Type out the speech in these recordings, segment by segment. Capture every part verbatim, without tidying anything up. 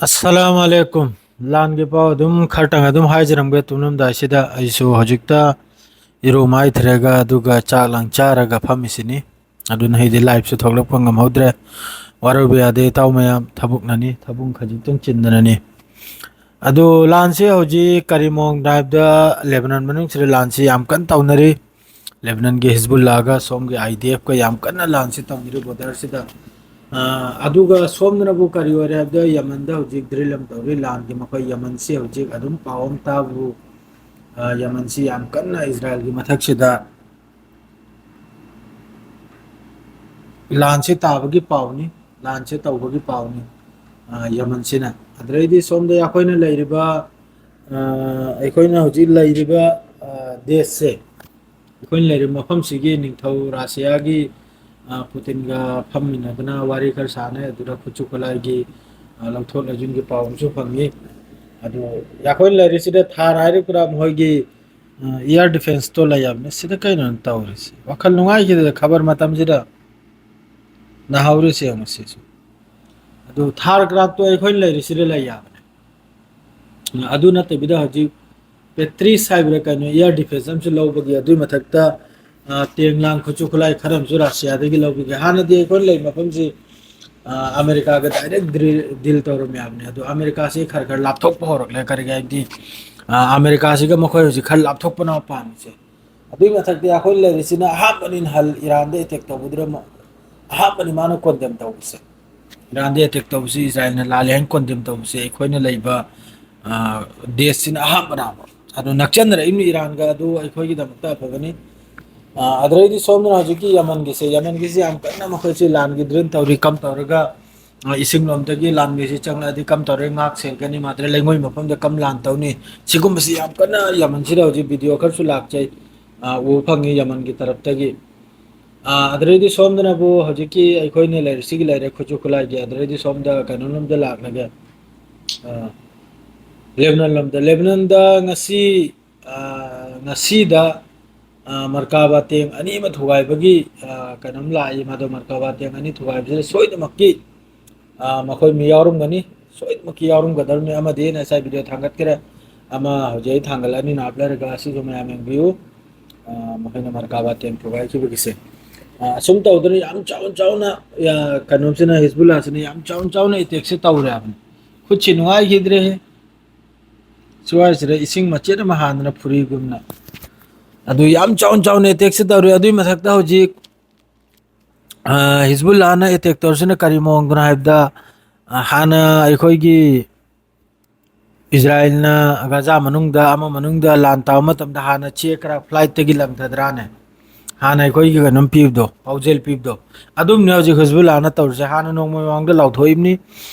ꯑꯁꯂꯥꯝ ꯑꯂꯩꯀꯨꯝ꯫ ꯂꯥꯟꯒꯤ ꯄꯥꯎ ꯑꯗꯨꯝ ꯈꯔꯇꯪ ꯑꯗꯨꯝ ꯍꯥꯏꯖꯔꯝꯒꯦ꯫ ꯇꯨꯝꯂꯝꯗꯥꯏꯁꯤꯗ ꯑꯩꯁꯨ ꯍꯧꯖꯤꯛꯇ ꯏꯔꯨ ꯃꯥꯏꯊꯔꯒ ꯑꯗꯨꯒ ꯆꯥꯛ ꯂꯥꯡ ꯆꯥꯔꯒ ꯐꯝꯃꯤꯁꯤꯅꯤ꯫ ꯑꯗꯨꯅ ꯑꯩꯗꯤ ꯂꯥꯏꯞꯁꯨ ꯊꯣꯛꯂꯛꯄ ꯉꯝꯍꯧꯗ꯭ꯔꯦ꯫ ꯋꯥꯔꯧꯕ ꯌꯥꯗꯦ ꯏꯇꯥꯎ ꯃꯌꯥꯝ, ꯊꯕꯛꯅꯅꯤ, ꯊꯕꯛ ꯈꯖꯤꯛꯇꯪ ꯆꯤꯟꯗꯅꯅꯤ꯫ ꯑꯗꯨ ꯂꯥꯟꯁꯤ ꯍꯧꯖꯤꯛ ꯀꯔꯤꯃꯣꯡ ꯗ꯭ꯔꯥꯏꯚꯇ ꯂꯦꯕꯅꯟ ꯃꯅꯨꯡꯁꯤꯗ ꯂꯥꯟꯁꯤ ꯌꯥꯝ ꯀꯟꯅ ꯇꯧꯅꯔꯤ꯫ ꯂꯦꯕꯅꯟꯒꯤ ꯍꯤꯖꯕꯨꯜꯂꯥꯒ ꯁꯣꯝꯒꯤ ꯑꯥꯏ ꯗꯤ ꯑꯦꯐꯀ ꯌꯥꯝ ꯀꯟꯅ ꯂꯥꯟꯁꯤ ꯇꯧꯅꯔꯤ ꯕꯣꯔꯗꯔꯁꯤꯗ꯫ ꯑ, ꯑꯗꯨꯒ ꯁꯣꯝꯗꯅꯕꯨ ꯀꯔꯤ ꯑꯣꯏꯔꯦ ꯍꯥꯏꯕꯗ ꯌꯃꯟꯗ ꯍꯧꯖꯤꯛ ꯗ꯭ꯔꯤꯜ ꯑꯃ ꯇꯧꯔꯤ꯫ ꯂꯥꯟꯒꯤ ꯃꯈꯣꯏ ꯌꯃꯟꯁꯤ ꯍꯧꯖꯤꯛ ꯑꯗꯨꯝ ꯄꯥꯎ ꯑꯃ ꯇꯥꯕꯕꯨ, ꯑ, ꯌꯃꯟꯁꯤ ꯌꯥꯝ ꯀꯟꯅ ꯏꯖꯔꯥꯏꯜꯒꯤ ꯃꯊꯛꯁꯤꯗ ꯂꯥꯟꯁꯦ ꯇꯥꯕꯒꯤ ꯄꯥꯎꯅꯤ, ꯂꯥꯟꯁꯦ ꯇꯧꯕꯒꯤ ꯄꯥꯎꯅꯤ, ꯑ, ꯌꯃꯟꯁꯤꯅ꯫ ꯑꯗꯨꯗꯩꯗꯤ ꯁꯣꯝꯗ ꯑꯩꯈꯣꯏꯅ ꯂꯩꯔꯤꯕ, ꯑ, ꯑꯩꯈꯣꯏꯅ ꯍꯧꯖꯤꯛ ꯂꯩꯔꯤꯕ, ꯑ, ꯗꯦꯁꯁꯦ, ꯑꯩꯈꯣꯏꯅ ꯂꯩꯔꯤꯕ ꯃꯐꯝꯁꯤꯒꯤ ꯅꯤꯡꯊꯧ ꯔꯥꯁꯤꯌꯥꯒꯤ, ꯑ, ꯄꯨꯇꯤꯟꯒ ꯐꯝꯃꯤꯟꯅꯗꯅ ꯋꯥꯔꯤ ꯈꯔ ꯁꯥꯟꯅꯩ꯫ ꯑꯗꯨꯗ ꯈꯨꯠꯁꯨ ꯈꯨꯠꯂꯥꯏꯒꯤ, ꯑ, ꯂꯧꯊꯣꯛ ꯂꯧꯁꯤꯟꯒꯤ ꯄꯥꯎ ꯑꯃꯁꯨ ꯐꯪꯉꯤ꯫ ꯑꯗꯨ ꯑꯩꯈꯣꯏꯅ ꯂꯩꯔꯤꯁꯤꯗ ꯊꯥꯔ ꯍꯥꯏꯔꯤꯕ꯭ꯔꯥ ꯃꯈꯣꯏꯒꯤ, ꯑ, ꯏꯌꯥꯔ ꯗꯤꯐꯦꯟꯁꯇꯣ ꯂꯩ ꯍꯥꯏꯕꯅꯤ꯫ ꯁꯤꯗ ꯀꯩꯅꯣ ꯇꯧꯔꯤꯁꯤ? ꯋꯥꯈꯜ ꯅꯨꯡꯉꯥꯏꯈꯤꯗꯦꯗ ꯈꯕꯔ ꯃꯇꯝꯁꯤꯗ ꯅꯍꯧꯔꯤꯁꯦ ꯌꯦꯡꯉꯨ ꯁꯤꯁꯨ꯫ ꯑꯗꯨ ꯊꯥꯔ ꯀ꯭ꯔꯥꯐꯇꯣ ꯑꯩꯈꯣꯏꯅ ꯂꯩꯔꯤꯁꯤꯗ ꯂꯩ ꯌꯥꯕꯅꯦ꯫ ꯑꯗꯨ ꯅꯠꯇꯕꯤꯗ ꯍꯧꯖꯤꯛ ꯄꯦꯇ꯭ꯔꯤꯁ ꯍꯥꯏꯕ꯭ꯔꯥ ꯀꯩꯅꯣ, ꯏꯌꯥꯔ ꯗꯤꯐꯦꯟꯁ ꯑꯃꯁꯨ ꯂꯧꯕꯒꯤ, ꯑꯗꯨꯒꯤ ꯃꯊꯛꯇ, ꯑ, ꯇꯦꯡ ꯂꯥꯡ ꯈꯨꯠꯁꯨ ꯈꯨꯠꯂꯥꯏ ꯈꯔ ꯑꯃꯁꯨ ꯔꯥꯁꯤꯌꯥꯗꯒꯤ ꯂꯧꯕꯒꯤ꯫ ꯍꯥꯟꯅꯗꯤ ꯑꯩꯈꯣꯏꯅ ꯂꯩ ꯃꯐꯝꯁꯤ, ꯑ, ꯑꯃꯦꯔꯤꯀꯥꯒ ꯗꯥꯏꯔꯦꯛ ꯗ꯭ꯔꯤ-, ꯗꯤꯜ ꯇꯧꯔꯝꯃꯦ ꯍꯥꯏꯕꯅꯤ꯫ ꯑꯗꯣ ꯑꯃꯦꯔꯤꯀꯥꯁꯤ ꯈꯔ ꯈꯔ ꯂꯥꯞꯊꯣꯛꯄ ꯍꯧꯔꯛꯂꯦ꯫ ꯀꯔꯤꯒꯤ ꯍꯥꯏꯗꯤ, ꯑ, ꯑꯃꯦꯔꯤꯀꯥꯁꯤꯒ ꯃꯈꯣꯏ ꯍꯧꯖꯤꯛ ꯈꯔ ꯂꯥꯞꯊꯣꯛꯄꯅ ꯄꯥꯝꯃꯤꯁꯦ꯫ ꯑꯗꯨꯒꯤ ꯃꯊꯛꯇ ꯑꯩꯈꯣꯏ ꯂꯩꯔꯤꯁꯤꯅ ꯑꯍꯥꯟꯕꯅꯤꯅ ꯍꯜ ꯏꯔꯥꯟꯗ ꯑꯦꯇꯦꯛ ꯇꯧꯕꯗꯨꯗ ꯃ-, ꯑꯍꯥꯟꯕꯅꯤ ꯃꯥꯅ ꯀꯣꯟꯗꯦꯝ ꯇꯧꯕꯁꯦ꯫ ꯏꯔꯥꯟꯗ ꯑꯦꯇꯦꯛ ꯇꯧꯕꯁꯤ, ꯏꯖꯔꯥꯏꯜꯅ ꯂꯥꯜꯂꯦ ꯍꯥꯏꯅ ꯀꯣꯟꯗꯦꯝ ꯇꯧꯕꯁꯦ ꯑꯩꯈꯣꯏꯅ ꯂꯩꯕ, ꯑ, ꯗꯦꯁꯁꯤꯅ ꯑꯍꯥꯟꯕꯅꯦꯕ꯫ ꯑꯗꯣ ꯅꯛꯆꯟꯅꯔꯛꯏꯕ ꯏꯔꯥꯟꯒ ꯑꯗꯨ ꯑꯩꯈꯣꯏꯒꯤꯗꯃꯛꯇ ꯑꯐꯕꯅꯤ꯫ ꯑ, ꯑꯗꯨꯗꯩꯗꯤ ꯁꯣꯝꯗꯅ ꯍꯧꯖꯤꯛꯀꯤ ꯌꯃꯟꯒꯤꯁꯦ, ꯌꯃꯟꯒꯤꯁꯦ ꯌꯥꯝ ꯀꯟꯅ ꯃꯈꯣꯏꯁꯤ ꯂꯥꯟꯒꯤ ꯗ꯭ꯔꯤꯜ ꯇꯧꯔꯤ꯫ ꯀꯝ ꯇꯧꯔꯒ, ꯑ, ꯏꯁꯤꯡ ꯂꯣꯝꯗꯒꯤ ꯂꯥꯟꯃꯤꯁꯤ ꯆꯪꯂꯛꯑꯗꯤ ꯀꯝ ꯇꯧꯔꯒ ꯉꯥꯛ ꯁꯦꯟꯒꯅꯤ, ꯃꯥꯗ꯭ꯔ ꯂꯩꯉꯣꯏ ꯃꯐꯝꯗ ꯀꯝ ꯂꯥꯟ ꯇꯧꯅꯤ? ꯁꯤꯒꯨꯝꯕꯁꯤ ꯌꯥꯝ ꯀꯟꯅ ꯌꯃꯟꯁꯤꯗ ꯍꯧꯖꯤꯛ ꯚꯤꯗꯤꯑꯣ ꯈꯔꯁꯨ ꯂꯥꯛꯆꯩ, ꯑ, ꯎꯕ ꯐꯪꯉꯤ ꯌꯃꯟꯒꯤ ꯇꯔꯞꯇꯒꯤ꯫ ꯑ, ꯑꯗꯨꯗꯩꯗꯤ ꯁꯣꯝꯗꯅꯕꯨ ꯍꯧꯖꯤꯛꯀꯤ ꯑꯩꯈꯣꯏꯅ ꯂꯩꯔꯤꯁꯤꯒꯤ ꯂꯩꯔꯦ ꯈꯨꯠꯁꯨ ꯈꯨꯠꯂꯥꯏꯒꯤ, ꯑꯗꯨꯗꯩꯗꯤ ꯁꯣꯝꯗ ꯀꯩꯅꯣꯂꯣꯝꯗ ꯂꯥꯛꯂꯒꯦ, ꯑ, ꯂꯦꯕꯅꯟ ꯂꯣꯝꯗ꯫ ꯂꯦꯕꯅꯟꯗ ꯉꯁꯤ, ꯑ, ꯉꯁꯤꯗ, ꯑ, ꯃꯔꯀꯥꯕꯥ ꯇꯦꯡ ꯑꯅꯤ ꯑꯃ ꯊꯨꯒꯥꯏꯕꯒꯤ, ꯑ, ꯀꯩꯅꯣꯝ ꯂꯥꯛꯏ꯫ ꯃꯗꯣ ꯃꯔꯀꯥꯕꯥ ꯇꯦꯡ ꯑꯅꯤ ꯊꯨꯒꯥꯏꯕꯁꯤꯗ ꯁꯣꯏꯗꯅꯃꯛꯀꯤ, ꯑ, ꯃꯈꯣꯏ ꯃꯤ ꯌꯥꯎꯔꯝꯒꯅꯤ꯫ ꯁꯣꯏꯗꯅꯃꯛꯀꯤ ꯌꯥꯎꯔꯝꯒꯗꯕꯅꯤ꯫ ꯑꯃꯗꯤ ꯑꯩꯅ ꯉꯁꯥꯏ ꯚꯤꯗꯤꯑꯣ ꯊꯥꯡꯒꯠꯈ꯭ꯔꯦ, ꯑꯃ ꯍꯧꯖꯤꯛ ꯑꯩ ꯊꯥꯡꯒꯠꯂꯅꯤ ꯅꯥꯞ ꯂꯩꯔꯒ, ꯑꯁꯤꯁꯨ ꯃꯌꯥꯝ ꯌꯦꯡꯕꯤꯌꯨ꯫ ꯑ, ꯃꯈꯣꯏꯅ ꯃꯔꯀꯥꯕꯥ ꯇꯦꯡ ꯊꯨꯒꯥꯏꯈꯤꯕꯒꯤꯁꯦ꯫ ꯑ, ꯑꯁꯨꯝ ꯇꯧꯗꯅ ꯌꯥꯝ ꯆꯥꯎꯅ ꯆꯥꯎꯅ, ꯑ, ꯀꯩꯅꯣꯁꯤꯅ, ꯍꯤꯖꯕꯨꯜꯂꯥꯁꯤꯅ ꯌꯥꯝ ꯆꯥꯎꯅ ꯆꯥꯎꯅ ꯑꯦꯇꯦꯛꯁꯦ ꯇꯧꯔꯦ ꯍꯥꯏꯕꯅꯤ꯫ ꯈꯨꯠꯁꯤ ꯅꯨꯡꯉꯥꯏꯈꯤꯗ꯭ꯔꯦꯍꯦ꯫ ꯁ꯭ꯋꯥꯏꯁꯤꯗ ꯏꯁꯤꯡ ꯃꯆꯦꯠ ꯑꯃ ꯍꯥꯟꯗꯅ ꯐꯨꯔꯤꯒꯨꯝꯅ꯫ ꯑꯗꯨ ꯌꯥꯝ ꯆꯥꯎꯅ ꯆꯥꯎꯅ ꯑꯦꯇꯦꯛꯁꯦ ꯇꯧꯔꯦ꯫ ꯑꯗꯨꯒꯤ ꯃꯊꯛꯇ ꯍꯧꯖꯤꯛ, ꯑ, ꯍꯤꯖꯕꯨꯜꯂꯥꯅ ꯑꯦꯇꯦꯛ ꯇꯧꯔꯤꯁꯤꯅ ꯀꯔꯤ ꯃꯑꯣꯡꯗꯅꯣ ꯍꯥꯏꯕꯗ, ꯑ, ꯍꯥꯟꯅ ꯑꯩꯈꯣꯏꯒꯤ ꯏꯖꯔꯥꯌꯦꯜꯅ ꯒꯖꯥ ꯃꯅꯨꯡꯗ ꯑꯃ ꯃꯅꯨꯡꯗ ꯂꯥꯟ ꯇꯧꯕ ꯃꯇꯝꯗ ꯍꯥꯟꯅ ꯆꯦ ꯈꯔ ꯐ꯭ꯂꯥꯏꯠꯇꯒꯤ ꯂꯪꯊꯗ꯭ꯔꯥꯅꯦ? ꯍꯥꯟꯅ ꯑꯩꯈꯣꯏꯒꯤ ꯀꯩꯅꯣꯝ ꯄꯤꯕꯗꯣ, ꯄꯥꯎꯖꯦꯜ ꯄꯤꯕꯗꯣ, ꯑꯗꯨꯝꯅꯦ ꯍꯧꯖꯤꯛ ꯍꯤꯖꯕꯨꯜꯂꯥꯅ ꯇꯧꯔꯤꯁꯦ꯫ ꯍꯥꯟꯅ ꯅꯣꯡꯃꯩ ꯃꯃꯥꯡꯗ ꯂꯥꯎꯊꯣꯛꯏꯕꯅꯤ,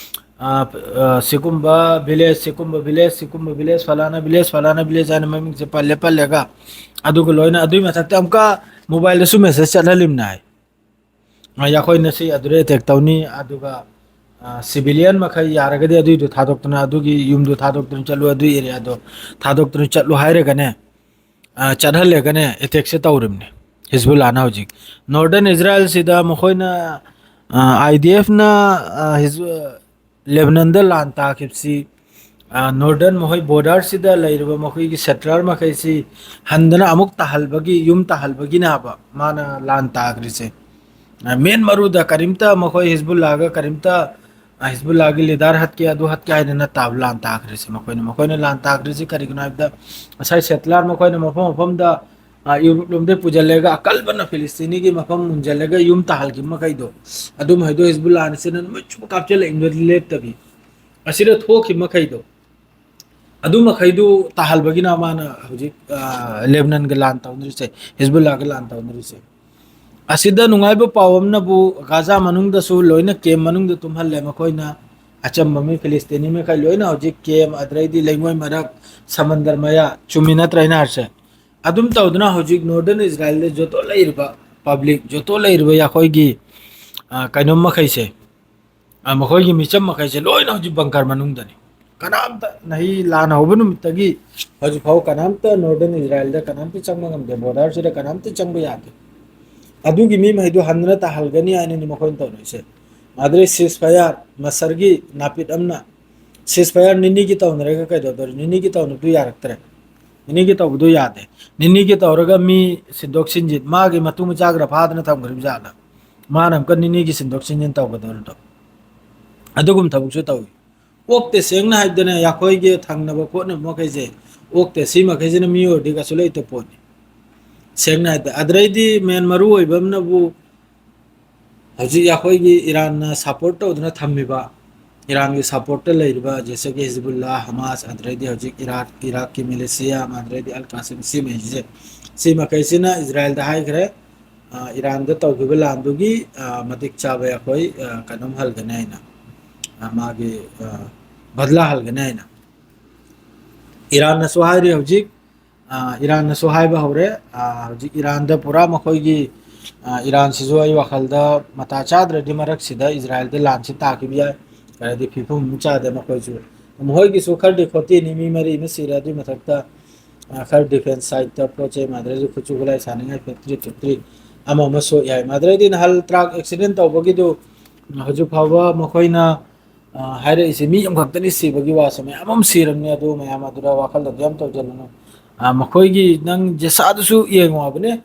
ꯑ, ꯑ, ꯁꯤꯒꯨꯝꯕ ꯚꯤꯂꯦꯖ, ꯁꯤꯒꯨꯝꯕ ꯚꯤꯂꯦꯖ, ꯁꯤꯒꯨꯝꯕ ꯚꯤꯂꯦꯖ, ꯐꯂꯥꯅ ꯚꯤꯂꯦꯖ, ꯐꯂꯥꯅ ꯚꯤꯂꯦꯖ ꯍꯥꯏꯅ ꯃꯃꯤꯡꯁꯦ ꯄꯜꯂꯦ ꯄꯜꯂꯦꯒ, ꯑꯗꯨꯒ ꯂꯣꯏꯅ ꯑꯗꯨꯒꯤ ꯃꯊꯛꯇ ꯑꯃꯨꯛꯀ ꯃꯣꯕꯥꯏꯜꯗꯁꯨ ꯃꯦꯁꯦꯖ ꯆꯠꯍꯜꯂꯤꯕꯅꯦ ꯍꯥꯏ꯫ ꯑ, ꯑꯩꯈꯣꯏꯅ ꯁꯤ ꯑꯗꯨꯗ ꯑꯦꯇꯦꯛ ꯇꯧꯅꯤ, ꯑꯗꯨꯒ, ꯑ, ꯁꯤꯚꯤꯂꯤꯌꯟ ꯃꯈꯩ ꯌꯥꯔꯒꯗꯤ ꯑꯗꯨꯏꯗꯣ ꯊꯥꯗꯣꯛꯇꯅ, ꯑꯗꯨꯒꯤ ꯌꯨꯝꯗꯣ ꯊꯥꯗꯣꯛꯇꯅ ꯆꯠꯂꯨ, ꯑꯗꯨꯒꯤ ꯑꯦꯔꯤꯌꯥꯗꯣ ꯊꯥꯗꯣꯛꯇꯅ ꯆꯠꯂꯨ ꯍꯥꯏꯔꯒꯅꯦ, ꯑ, ꯆꯠꯍꯜꯂꯦꯒꯅꯦ ꯑꯦꯇꯦꯛꯁꯦ ꯇꯧꯔꯤꯕꯅꯦ ꯍꯤꯖꯕꯨꯜꯂꯥꯅ ꯍꯧꯖꯤꯛ꯫ ꯅꯣꯔꯗꯔꯟ ꯏꯖꯔꯥꯌꯦꯜꯁꯤꯗ ꯃꯈꯣꯏꯅ, ꯑ, ꯑꯥꯏ ꯗꯤ ꯑꯦꯐꯅ, ꯑ, ꯍꯤꯖ-, ꯂꯦꯕꯅꯟꯗ ꯂꯥꯟ ꯇꯥꯈꯤꯕꯁꯤ, ꯑ, ꯅꯣꯔꯗꯔꯟ ꯃꯈꯣꯏ ꯕꯣꯔꯗꯔꯁꯤꯗ ꯂꯩꯔꯤꯕ ꯃꯈꯣꯏꯒꯤ ꯁꯦꯇꯂꯔ ꯃꯈꯩꯁꯤ ꯍꯟꯗꯅ ꯑꯃꯨꯛ ꯇꯥꯍꯜꯕꯒꯤ, ꯌꯨꯝ ꯇꯥꯍꯜꯕꯒꯤꯅꯦ ꯍꯥꯏꯕ ꯃꯥꯅ ꯂꯥꯟ ꯇꯥꯈ꯭ꯔꯤꯁꯦ꯫ ꯑ, ꯃꯦꯟ ꯃꯔꯨꯗ ꯀꯔꯤꯝꯇ ꯃꯈꯣꯏ ꯍꯤꯖꯕꯨꯜꯂꯥꯒ ꯀꯔꯤꯝꯇ, ꯑ, ꯍꯤꯖꯕꯨꯜꯂꯥꯒꯤ ꯂꯤꯗꯔ ꯍꯠꯀꯦ, ꯑꯗꯨ ꯍꯠꯀꯦ ꯍꯥꯏꯗꯅ ꯇꯥꯕ ꯂꯥꯟ ꯇꯥꯈ꯭ꯔꯤꯁꯦ ꯃꯈꯣꯏꯅ꯫ ꯃꯈꯣꯏꯅ ꯂꯥꯟ ꯇꯥꯈ꯭ꯔꯤꯁꯤ ꯀꯔꯤꯒꯤꯅꯣ ꯍꯥꯏꯕꯗ, ꯉꯁꯥꯏ ꯁꯦꯇꯂꯔ ꯃꯈꯣꯏꯅ ꯃꯐꯝ ꯃꯐꯝꯗ, ꯑ, ꯌꯨꯔꯣꯞ ꯂꯣꯝꯗꯒꯤ ꯄꯨꯁꯤꯜꯂꯒ ꯑꯀꯜꯕꯅ ꯐꯤꯂꯤꯁꯇꯤꯅꯤꯒꯤ ꯃꯐꯝ ꯃꯨꯟꯁꯤꯜꯂꯒ ꯌꯨꯝ ꯇꯥꯍꯜꯈꯤꯕ ꯃꯈꯩꯗꯣ, ꯑꯗꯨ ꯃꯈꯩꯗꯣ ꯍꯤꯖꯕꯨꯜꯂꯥꯅ ꯁꯤꯅ ꯅꯨꯃꯤꯠ ꯆꯨꯞꯄ ꯀꯥꯞꯁꯤꯜꯂꯛꯏꯕ ꯂꯦꯞꯇꯕꯤ꯫ ꯑꯁꯤꯗ ꯊꯣꯛꯈꯤꯕ ꯃꯈꯩꯗꯣ, ꯑꯗꯨ ꯃꯈꯩꯗꯨ ꯇꯥꯍꯜꯕꯒꯤꯅ ꯃꯥꯅ ꯍꯧꯖꯤꯛ, ꯑ, ꯂꯦꯕꯅꯟꯒ ꯂꯥꯟ ꯇꯧꯅꯔꯤꯁꯦ, ꯍꯤꯖꯕꯨꯜꯂꯥꯒ ꯂꯥꯟ ꯇꯧꯅꯔꯤꯁꯦ꯫ ꯑꯁꯤꯗ ꯅꯨꯡꯉꯥꯏꯕ ꯄꯥꯎ ꯑꯃꯅꯕꯨ, ꯒꯥꯖꯥ ꯃꯅꯨꯡꯗꯁꯨ ꯂꯣꯏꯅ ꯀꯦꯝ ꯃꯅꯨꯡꯗ ꯇꯨꯝꯍꯜꯂꯦ ꯃꯈꯣꯏꯅ꯫ ꯑꯆꯝꯕ ꯃꯤ, ꯐꯤꯂꯤꯁꯇꯤꯅꯤ ꯃꯈꯩ ꯂꯣꯏꯅ ꯍꯧꯖꯤꯛ ꯀꯦꯝ, ꯑꯗꯩꯗꯤ ꯂꯩꯉꯣꯏ ꯃꯔꯛ, ꯁꯃꯟꯗꯔ ꯃꯌꯥ, ꯆꯨꯝꯃꯤ ꯅꯠꯇ꯭ꯔꯥ ꯑꯩꯅ ꯍꯥꯏꯔꯤꯁꯦ? ꯑꯗꯨꯝ ꯇꯧꯗꯅ ꯍꯧꯖꯤꯛ ꯅꯣꯔꯗꯔꯟ ꯏꯖꯔꯥꯌꯦꯜꯗ ꯖꯣꯇꯣ ꯂꯩꯔꯤꯕ ꯄꯕ꯭ꯂꯤꯛ, ꯖꯣꯇꯣ ꯂꯩꯔꯤꯕ ꯑꯩꯈꯣꯏꯒꯤ, ꯑ, ꯀꯩꯅꯣꯝ ꯃꯈꯩꯁꯦ, ꯑ, ꯃꯈꯣꯏꯒꯤ ꯃꯤꯆꯝ ꯃꯈꯩꯁꯦ ꯂꯣꯏꯅ ꯍꯧꯖꯤꯛ ꯕꯪꯀꯔ ꯃꯅꯨꯡꯗꯅꯤ꯫ ꯀꯅꯥꯝꯇ, ꯅꯍꯤ ꯂꯥꯟ ꯍꯧꯕ ꯅꯨꯃꯤꯠꯇꯒꯤ ꯍꯧꯖꯤꯛ ꯐꯥꯎ ꯀꯅꯥꯝꯇ ꯅꯣꯔꯗꯔꯟ ꯏꯖꯔꯥꯌꯦꯜꯗ ꯀꯅꯥꯝꯇ ꯆꯪꯕ ꯉꯝꯗꯦ, ꯕꯣꯔꯗꯔꯁꯤꯗ ꯀꯅꯥꯝꯇ ꯆꯪꯕ ꯌꯥꯗꯦ꯫ ꯑꯗꯨꯒꯤ ꯃꯤ ꯃꯈꯩꯗꯨ ꯍꯟꯗꯨꯅ ꯇꯥꯍꯜꯒꯅꯤ ꯍꯥꯏꯅꯅꯤ ꯃꯈꯣꯏꯅ ꯇꯧꯔꯤꯁꯦ꯫ ꯑꯗꯩ ceasefire, ꯃꯁꯔꯒꯤ ꯅꯥꯄꯤꯠ ꯑꯃꯅ ceasefire ꯅꯤꯅꯤꯒꯤ ꯇꯧꯅꯔꯒ ꯀꯩꯗꯧꯗꯣꯔꯤ? ꯅꯤꯅꯤꯒꯤ ꯇꯧꯅꯕꯗꯨ ꯌꯥꯔꯛꯇ꯭ꯔꯦ꯫ ꯅꯤꯅꯤꯒꯤ ꯇꯧꯕꯗꯨ ꯌꯥꯗꯦ꯫ ꯅꯤꯅꯤꯒꯤ ꯇꯧꯔꯒ ꯃꯤ ꯁꯤꯟꯗꯣꯛ ꯁꯤꯟꯖꯤꯟ, ꯃꯥꯒꯤ ꯃꯇꯨ ꯃꯆꯥ ꯈꯔ ꯐꯥꯗꯅ ꯊꯝꯈ꯭ꯔꯤꯕ ꯖꯥꯠꯂ? ꯃꯥꯅ ꯑꯃꯨꯛꯀ ꯅꯤꯅꯤꯒꯤ ꯁꯤꯟꯗꯣꯛ ꯁꯤꯟꯖꯤꯟ ꯇꯧꯒꯗꯧꯔꯤꯗꯣ꯫ ꯑꯗꯨꯒꯨꯝ ꯊꯕꯛꯁꯨ ꯇꯧꯏ꯫ ꯑꯣꯛꯇꯦ, ꯁꯦꯡꯅ ꯍꯥꯏꯕꯗꯅꯦ, ꯑꯩꯈꯣꯏꯒꯤ ꯊꯪꯅꯕ ꯈꯣꯠꯅꯕ ꯃꯈꯩꯁꯦ ꯑꯣꯛꯇꯦ꯫ ꯁꯤ ꯃꯈꯩꯁꯤꯅ ꯃꯤ ꯑꯣꯏꯔꯗꯤ ꯀꯩꯁꯨ ꯂꯩꯇꯕ ꯄꯣꯠꯅꯤ, ꯁꯦꯡꯅ ꯍꯥꯏꯕꯗ꯫ ꯑꯗꯩꯗꯤ ꯃꯦꯟ ꯃꯔꯨ ꯑꯣꯏꯕ ꯑꯃꯅꯕꯨ, ꯍꯧꯖꯤꯛ ꯑꯩꯈꯣꯏꯒꯤ ꯏꯔꯥꯟꯅ support ꯇꯧꯗꯨꯅ ꯊꯝꯃꯤꯕ, ꯏꯔꯥꯟꯒꯤ supportꯇ ꯂꯩꯔꯤꯕ, ꯖꯦꯁꯦ ꯀꯤ ꯍꯤꯖꯕꯨꯜꯂꯥ, ꯍꯃꯥꯁ, ꯑꯗꯩꯗꯤ ꯍꯧꯖꯤꯛ ꯏꯔꯥꯛ, ꯏꯔꯥꯛꯀꯤ ꯃꯤꯂꯤꯁꯤꯌꯥ, ꯑꯗꯩꯗꯤ ꯑꯜ ꯀꯥꯁꯤꯝ, ꯁꯤ ꯃꯈꯩꯁꯦ, ꯁꯤ ꯃꯈꯩꯁꯤꯅ ꯏꯖꯔꯥꯏꯜꯗ ꯍꯥꯏꯈ꯭ꯔꯦ, ꯑ, ꯏꯔꯥꯟꯗ ꯇꯧꯈꯤꯕ ꯂꯥꯟꯗꯨꯒꯤ, ꯑ, ꯃꯇꯤꯛ ꯆꯥꯕ ꯑꯩꯈꯣꯏ, ꯑ, ꯀꯩꯅꯣꯝ ꯍꯜꯒꯅꯤ ꯍꯥꯏꯅ, ꯑ, ꯃꯥꯒꯤ, ꯑ, ꯕꯗꯂꯥ ꯍꯜꯒꯅꯤ ꯍꯥꯏꯅ꯫ ꯏꯔꯥꯟꯅꯁꯨ ꯍꯥꯏꯔꯤ ꯍꯧꯖꯤꯛ, ꯑ, ꯏꯔꯥꯟꯅꯁꯨ ꯍꯥꯏꯕ ꯍꯧꯔꯦ꯫ ꯑ, ꯍꯧꯖꯤꯛ ꯏꯔꯥꯟꯗ ꯄꯨꯔꯥ ꯃꯈꯣꯏꯒꯤ, ꯑ, ꯏꯔꯥꯟꯁꯤꯁꯨ ꯑꯩ ꯋꯥꯈꯜꯗ ꯃꯇꯥ ꯆꯥꯗ꯭ꯔꯗꯤ ꯃꯔꯛꯁꯤꯗ ꯏꯖꯔꯥꯏꯜꯗ ꯂꯥꯟꯁꯤ ꯇꯥꯈꯤꯕ ꯌꯥꯏ꯫ ꯍꯥꯏꯗꯤ ꯐꯤꯕꯝ ꯑꯃ ꯆꯥꯗꯦ ꯃꯈꯣꯏꯁꯨ꯫ ꯃꯈꯣꯏꯒꯤꯁꯨ ꯈꯔꯗꯤ ꯈꯣꯠꯇꯦꯅꯤ, ꯃꯤ ꯃꯔꯤ ꯑꯃ ꯁꯤꯔꯦ꯫ ꯑꯗꯨꯒꯤ ꯃꯊꯛꯇ, ꯑ, ꯈꯔ defence sideꯇ ꯄꯣꯠ ꯆꯩ ꯃꯥꯟꯅꯗ꯭ꯔꯁꯨ ꯈꯨꯠꯁꯨ ꯈꯨꯠꯂꯥꯏ ꯁꯥꯅꯤꯡꯉꯥꯏ factory, factory ꯑꯃ ꯑꯃ ꯁꯣꯛꯏ ꯍꯥꯏ꯫ ꯃꯥꯟꯅꯗ꯭ꯔꯗꯤ ꯅꯍꯥꯟ truck accident ꯇꯧꯕꯒꯤꯗꯨ, ꯎꯝ, ꯍꯧꯖꯤꯛ ꯐꯥꯎꯕ ꯃꯈꯣꯏꯅ, ꯑ, ꯍꯥꯏꯔꯛꯏꯁꯦ ꯃꯤ ꯑꯃꯈꯛꯇꯅꯤ ꯁꯤꯕꯒꯤ ꯋꯥꯁꯦ, ꯃꯌꯥꯝ ꯑꯃ ꯁꯤꯔꯝꯅꯤ꯫ ꯑꯗꯨ ꯃꯌꯥꯝ ꯑꯗꯨꯗ ꯋꯥꯈꯜ ꯑꯗꯨ ꯌꯥꯝ ꯇꯧꯖꯒꯅꯨ꯫ ꯑ, ꯃꯈꯣꯏꯒꯤ ꯅꯪ ꯖꯦꯁꯥꯗꯨꯁꯨ ꯌꯦꯡꯉꯣ ꯍꯥꯏꯕꯅꯦ꯫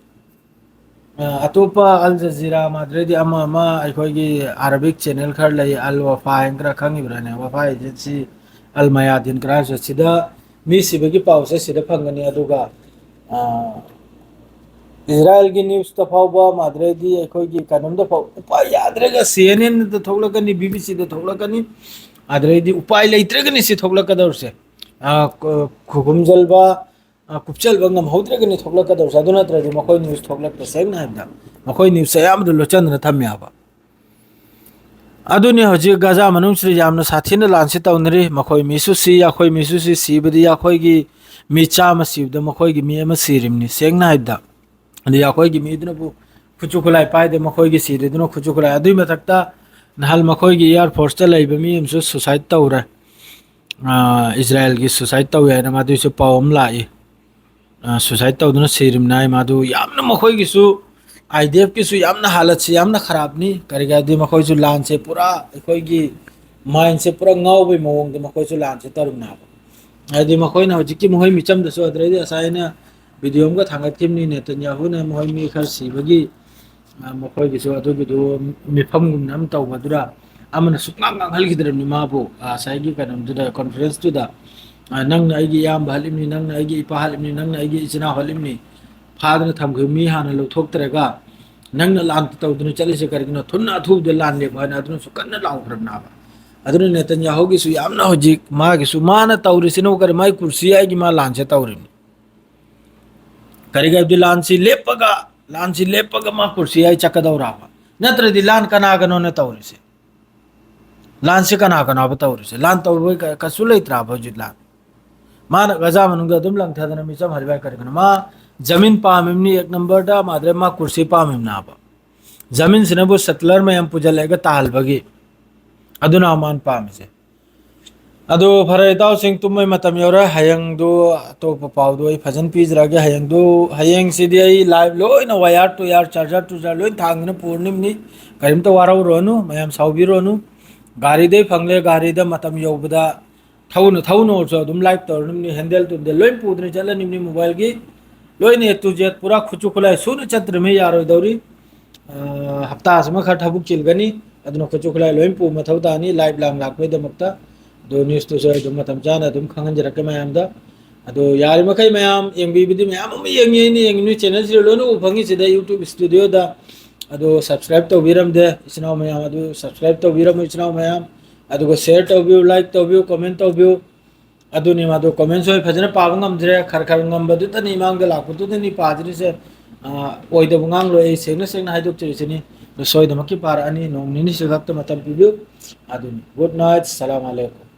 ꯑ, ꯑꯇꯣꯞꯄ ꯑꯜ ꯖꯖꯤꯔꯥ, ꯃꯥꯟꯅꯗ꯭ꯔꯗꯤ ꯑꯃ ꯑꯃ ꯑꯩꯈꯣꯏꯒꯤ Arabic channel ꯈꯔ ꯂꯩ, ꯑꯜ ꯋꯐꯥ ꯍꯥꯏꯅ ꯈꯔ ꯈꯪꯉꯤꯕ꯭ꯔꯥꯅꯦ? ꯋꯐꯥ agency, ꯑꯜ ꯃꯌꯥꯗꯤꯟ ꯈꯔ ꯍꯥꯏꯁꯨ ꯁꯤꯗ ꯃꯤ ꯁꯤꯕꯒꯤ ꯄꯥꯎꯁꯦ ꯁꯤꯗ ꯐꯪꯒꯅꯤ꯫ ꯑꯗꯨꯒ, ꯑ, ꯏꯖꯔꯥꯏꯜꯒꯤ newsꯇ ꯐꯥꯎꯕ, ꯃꯥꯟꯅꯗ꯭ꯔꯗꯤ ꯑꯩꯈꯣꯏꯒꯤ ꯀꯩꯅꯣꯝꯗ ꯐꯥꯎ ꯎꯄꯥꯏ ꯌꯥꯗ꯭ꯔꯒ CNNꯗ ꯊꯣꯛꯂꯛꯀꯅꯤ, BBCꯗ ꯊꯣꯛꯂꯛꯀꯅꯤ, ꯑꯗꯩꯗꯤ ꯎꯄꯥꯏ ꯂꯩꯇ꯭ꯔꯒꯅꯤ ꯁꯤ ꯊꯣꯛꯂꯛꯀꯗꯧꯔꯤꯁꯦ꯫ ꯑ, ꯈꯨ-, ꯈꯨꯒꯨꯝꯖꯜꯕ, ꯑ, ꯀꯨꯞꯆꯜꯕ ꯉꯝꯍꯧꯗ꯭ꯔꯒꯅꯤ ꯊꯣꯛꯂꯛꯀꯗꯧꯔꯤꯁꯦ꯫ ꯑꯗꯨ ꯅꯠꯇ꯭ꯔꯗꯤ ꯃꯈꯣꯏ news ꯊꯣꯛꯂꯛꯇ꯭ꯔꯦ꯫ ꯁꯦꯡꯅ ꯍꯥꯏꯕꯗ ꯃꯈꯣꯏ newsꯁꯦ ꯑꯌꯥꯝꯕꯗ ꯂꯣꯠꯆꯟꯗꯅ ꯊꯝꯃꯦ ꯍꯥꯏꯕ꯫ ꯑꯗꯨꯅꯤ ꯍꯧꯖꯤꯛ ꯒꯖꯥ ꯃꯅꯨꯡꯁꯤꯗ ꯌꯥꯝꯅ ꯁꯥꯊꯤꯅ ꯂꯥꯟꯁꯤ ꯇꯧꯅꯔꯤ꯫ ꯃꯈꯣꯏ ꯃꯤꯁꯨ ꯁꯤ, ꯑꯩꯈꯣꯏ ꯃꯤꯁꯨ ꯁꯤ, ꯁꯤꯕꯗꯤ ꯑꯩꯈꯣꯏꯒꯤ ꯃꯤ ꯆꯥꯝꯃ ꯁꯤꯕꯗ ꯃꯈꯣꯏꯒꯤ ꯃꯤ ꯑꯃ ꯁꯤꯔꯤꯕꯅꯤ꯫ ꯁꯦꯡꯅ ꯍꯥꯏꯕꯗ, ꯑꯗꯩ ꯑꯩꯈꯣꯏꯒꯤ ꯃꯤꯗꯨꯅꯕꯨ ꯈꯨꯠꯁꯨ ꯈꯨꯠꯂꯥꯏ ꯄꯥꯏꯗꯦ, ꯃꯈꯣꯏꯒꯤ ꯁꯤꯔꯤꯗꯨꯅ ꯈꯨꯠꯁꯨ ꯈꯨꯠꯂꯥꯏ꯫ ꯑꯗꯨꯒꯤ ꯃꯊꯛꯇ ꯅꯍꯥꯟ ꯃꯈꯣꯏꯒꯤ air forceꯇ ꯂꯩꯕ ꯃꯤ ꯑꯃꯁꯨ suicide ꯇꯧꯔꯦ꯫ ꯑ, ꯏꯖꯔꯥꯏꯜꯒꯤ suicide ꯇꯧꯋꯦ ꯍꯥꯏꯅ ꯃꯗꯨꯏꯁꯨ ꯄꯥꯎ ꯑꯃ ꯂꯥꯛꯏ꯫ ꯑ, suicide ꯇꯧꯗꯨꯅ ꯁꯤꯔꯤꯕꯅꯤ ꯍꯥꯏ꯫ ꯃꯗꯨ ꯌꯥꯝꯅ ꯃꯈꯣꯏꯒꯤꯁꯨ, ꯑꯥꯏ ꯗꯤ ꯑꯦꯐꯀꯤꯁꯨ ꯌꯥꯝꯅ ꯍꯥꯂꯠꯁꯤ ꯌꯥꯝꯅ ꯈꯔꯥꯞꯅꯤ꯫ ꯀꯔꯤꯒꯤ ꯍꯥꯏꯗꯤ ꯃꯈꯣꯏꯁꯨ ꯂꯥꯟꯁꯦ ꯄꯨꯔꯥ ꯑꯩꯈꯣꯏꯒꯤ ꯃꯥꯏꯟꯁꯦ ꯄꯨꯔꯥ ꯉꯥꯎꯕꯩ ꯃꯑꯣꯡꯗ ꯃꯈꯣꯏꯁꯨ ꯂꯥꯟꯁꯦ ꯇꯧꯔꯤꯕꯅꯦ ꯍꯥꯏꯕ꯫ ꯍꯥꯏꯗꯤ ꯃꯈꯣꯏꯅ ꯍꯧꯖꯤꯛꯀꯤ ꯃꯈꯣꯏ ꯃꯤꯆꯝꯗꯁꯨ, ꯑꯗꯨꯗꯩꯗꯤ ꯉꯁꯥꯏ ꯑꯩꯅ ꯚꯤꯗꯤꯑꯣ ꯑꯃꯒ ꯊꯥꯡꯒꯠꯈꯤꯕꯅꯤ, ꯅꯦꯇꯟꯌꯥꯍꯨꯅ ꯃꯈꯣꯏ ꯃꯤ ꯈꯔ ꯁꯤꯕꯒꯤ, ꯑ, ꯃꯈꯣꯏꯒꯤꯁꯨ ꯑꯗꯨꯒꯤꯗꯨ ꯃꯤꯐꯝꯒꯨꯝꯅ ꯑꯃ ꯇꯧꯕꯗꯨꯗ ꯑꯃꯅ ꯁꯨꯛꯉꯥꯡ ꯉꯥꯡꯍꯟꯈꯤꯗ꯭ꯔꯕꯅꯤ ꯃꯥꯕꯨ, ꯑ, ꯉꯁꯥꯏꯒꯤ ꯀꯩꯅꯣꯗꯨꯗ, ꯀꯣꯟꯐꯔꯦꯟꯁꯇꯨꯗ꯫ ꯑ, "ꯅꯪꯅ ꯑꯩꯒꯤ ꯏꯌꯥꯝꯕ ꯍꯥꯠꯂꯤꯕꯅꯤ, ꯅꯪꯅ ꯑꯩꯒꯤ ꯏꯄꯥ ꯍꯥꯠꯂꯤꯕꯅꯤ, ꯅꯪꯅ ꯑꯩꯒꯤ ꯏꯆꯤꯟ ꯏꯅꯥꯎ ꯍꯥꯠꯂꯤꯕꯅꯤ, ꯐꯥꯗꯅ ꯊꯝꯈꯤꯕ ꯃꯤ ꯍꯥꯟꯅ ꯂꯧꯊꯣꯛꯇ꯭ꯔꯒ ꯅꯪꯅ ꯂꯥꯟ ꯇꯧꯗꯨꯅ ꯆꯠꯂꯤꯁꯦ ꯀꯔꯤꯒꯤꯅꯣ? ꯊꯨꯅ ꯑꯊꯨꯕꯗ ꯂꯥꯟ ꯂꯦꯞꯄꯨ" ꯍꯥꯏꯅ ꯑꯗꯨꯅꯁꯨ ꯀꯟꯅ ꯂꯥꯎꯈ꯭ꯔꯕꯅꯦꯕ꯫ ꯑꯗꯨꯅ ꯅꯦꯇꯟꯌꯥꯍꯨꯒꯤꯁꯨ ꯌꯥꯝꯅ ꯍꯧꯖꯤꯛ ꯃꯥꯒꯤꯁꯨ ꯃꯥꯅ ꯇꯧꯔꯤꯁꯤꯅ ꯀꯔꯤ, ꯃꯥꯒꯤ ꯀꯨꯔꯁꯤ ꯍꯥꯏꯒꯤ ꯃꯥ ꯂꯥꯟꯁꯦ ꯇꯧꯔꯤꯕꯅꯤ꯫ ꯀꯔꯤꯒꯤ ꯍꯥꯏꯕꯗꯤ ꯂꯥꯟꯁꯤ ꯂꯦꯞꯄꯒ, ꯂꯥꯟꯁꯤ ꯂꯦꯞꯄꯒ ꯃꯥ ꯀꯨꯔꯁꯤ ꯍꯥꯏ ꯆꯠꯀꯗꯧꯔꯕ? ꯅꯠꯇ꯭ꯔꯗꯤ ꯂꯥꯟ ꯀꯅꯥꯒꯅꯣꯅ ꯇꯧꯔꯤꯁꯦ? ꯂꯥꯟꯁꯤ ꯀꯅꯥ ꯀꯅꯥꯕꯨ ꯇꯧꯔꯤꯁꯦ? ꯂꯥꯟ ꯇꯧꯔꯣꯏ ꯀ-, ꯀꯩꯁꯨ ꯂꯩꯇ꯭ꯔꯕ ꯍꯧꯖꯤꯛ ꯂꯥꯟ? ꯃꯥꯅ ꯒꯖꯥ ꯃꯅꯨꯡꯗ ꯑꯗꯨꯝ ꯂꯪꯊꯗꯅ ꯃꯤꯆꯝ ꯍꯥꯠꯂꯤꯕ ꯀꯔꯤꯒꯤꯅꯣ? ꯃꯥ ꯖꯃꯤꯟ ꯄꯥꯝꯃꯤꯕꯅꯤ ꯑꯦꯛ ꯅꯝꯕꯔꯗ, ꯃꯥꯗ꯭ꯔꯦ ꯃꯥ ꯀꯨꯔꯁꯤ ꯄꯥꯝꯃꯤꯕꯅꯦꯕ꯫ ꯖꯃꯤꯟꯁꯤꯅꯕꯨ ꯁꯦꯇꯂꯔ ꯃꯌꯥꯝ ꯄꯨꯖꯜꯂꯛꯑꯒ ꯇꯥꯍꯜꯕꯒꯤ꯫ ꯑꯗꯨꯅ ꯃꯥꯅ ꯄꯥꯝꯃꯤꯁꯦ꯫ ꯑꯗꯨ ꯐꯔꯦ ꯏꯇꯥꯎꯁꯤꯡ, ꯇꯨꯝꯕꯩ ꯃꯇꯝ ꯌꯧꯔꯦ꯫ ꯍꯌꯦꯡꯗꯨ ꯑꯇꯣꯞꯄ ꯄꯥꯎꯗꯨ ꯑꯩ ꯐꯖꯅ ꯄꯤꯖꯔꯛꯑꯒꯦ꯫ ꯍꯌꯦꯡꯗꯨ, ꯍꯌꯦꯡꯁꯤꯗꯤ ꯑꯩ ꯂꯥꯏꯚ ꯂꯣꯏꯅ ꯋꯥꯌꯔ ꯇꯨꯌꯥꯔ, ꯆꯥꯔꯖꯔ ꯇꯨꯔꯖꯔ ꯂꯣꯏ ꯊꯥꯡꯗꯅ ꯄꯨꯔꯅꯤꯕꯅꯤ꯫ ꯀꯔꯤꯝꯇ ꯋꯥꯔꯧꯔꯨꯔꯅꯨ, ꯃꯌꯥꯝ ꯁꯥꯎꯕꯤꯔꯨꯔꯅꯨ꯫ ꯒꯥꯔꯤꯗꯩ ꯐꯪꯂꯦ, ꯒꯥꯔꯤꯗ ꯃꯇꯝ ꯌꯧꯕꯗ ꯊꯧꯅ ꯊꯧꯅ ꯑꯣꯏꯔꯁꯨ ꯑꯗꯨꯝ ꯂꯥꯏꯚ ꯇꯧꯔꯅꯤꯕꯅꯤ, ꯍꯦꯟꯗꯦꯜ ꯇꯨꯟꯗꯦꯜ ꯂꯣꯏ ꯄꯨꯗꯅ ꯆꯠꯂꯅꯤꯕꯅꯤ ꯃꯣꯕꯥꯏꯜꯒꯤ꯫ ꯂꯣꯏꯅ A to Z ꯄꯨꯔꯥ ꯈꯨꯠꯁꯨ ꯈꯨꯠꯂꯥꯏ ꯁꯨꯅ ꯆꯠꯇ꯭ꯔꯤꯉꯩ ꯌꯥꯔꯣꯏꯗꯧꯔꯤ꯫ ꯑ, ꯍꯞꯇꯥꯁꯤꯃ ꯈꯔ ꯊꯕꯛ ꯆꯤꯜꯒꯅꯤ, ꯑꯗꯨꯅ ꯈꯨꯠꯁꯨ ꯈꯨꯠꯂꯥꯏ ꯂꯣꯏ ꯄꯨꯕ ꯃꯊꯧ ꯇꯥꯅꯤ ꯂꯥꯏꯚ ꯂꯥꯡ ꯂꯥꯛꯄꯩꯗꯃꯛꯇ꯫ ꯑꯗꯣ ꯅ꯭ꯌꯨꯁꯇꯨꯁꯨ ꯑꯩ ꯑꯗꯨꯝ ꯃꯇꯝ ꯆꯥꯅ ꯑꯗꯨꯝ ꯈꯪꯍꯟꯖꯔꯛꯀꯦ ꯃꯌꯥꯝꯗ꯫ ꯑꯗꯣ ꯌꯥꯔꯤꯃꯈꯩ ꯃꯌꯥꯝ ꯌꯦꯡꯕꯤꯕꯗꯤ ꯃꯌꯥꯝ ꯑꯃ ꯌꯦꯡꯉꯤ, ꯑꯩꯅ ꯌꯦꯡꯉꯤ, ꯅꯣꯏ ꯆꯦꯅꯦꯜꯁꯤꯗ ꯂꯣꯏꯅ ꯎꯕ ꯐꯪꯉꯤ ꯁꯤꯗ YouTube ꯁ꯭ꯇꯨꯗꯤꯑꯣꯗ꯫ ꯑꯗꯣ ꯁꯕꯁꯀ꯭ꯔꯥꯏꯕ ꯇꯧꯕꯤꯔꯝꯗꯦ ꯏꯆꯤꯟ ꯏꯅꯥꯎ ꯃꯌꯥꯝ, ꯑꯗꯨ ꯁꯕꯁꯀ꯭ꯔꯥꯏꯕ ꯇꯧꯕꯤꯔꯝꯃꯨ ꯏꯆꯤꯟ ꯏꯅꯥꯎ ꯃꯌꯥꯝ꯫ ꯑꯗꯨꯒ ꯁꯤꯌꯔ ꯇꯧꯕꯤꯌꯨ, ꯂꯥꯏꯛ ꯇꯧꯕꯤꯌꯨ, ꯀꯣꯃꯦꯟ ꯇꯧꯕꯤꯌꯨ꯫ ꯑꯗꯨꯅꯤ ꯃꯥꯗꯣ ꯀꯣꯃꯦꯟꯁꯨ ꯑꯩ ꯐꯖꯅ ꯄꯥꯕ ꯉꯝꯗ꯭ꯔꯦ, ꯈꯔ ꯈꯔ ꯉꯝꯕꯗꯨꯗꯅꯤ ꯃꯥꯡꯗ ꯂꯥꯛꯄꯗꯨꯗꯅꯤ ꯄꯥꯗ꯭ꯔꯤꯁꯦ꯫ ꯑ, ꯑꯣꯏꯗꯕ ꯉꯥꯡꯂꯣꯏ, ꯑꯩ ꯁꯦꯡꯅ ꯁꯦꯡꯅ ꯍꯥꯏꯗꯣꯛꯆꯔꯤꯁꯤꯅꯤ꯫ ꯑꯗꯣ ꯁꯣꯏꯗꯅꯃꯛꯀꯤ ꯄꯥꯔꯛꯑꯅꯤ, ꯅꯣꯡ ꯅꯤꯅꯤꯁꯤ ꯈꯛꯇ ꯃꯇꯝ ꯄꯤꯕꯤꯌꯨ꯫ ꯑꯗꯨꯅꯤ꯫ Good night, ꯁꯂꯥꯝ ꯑꯂꯩꯀꯨꯝ꯫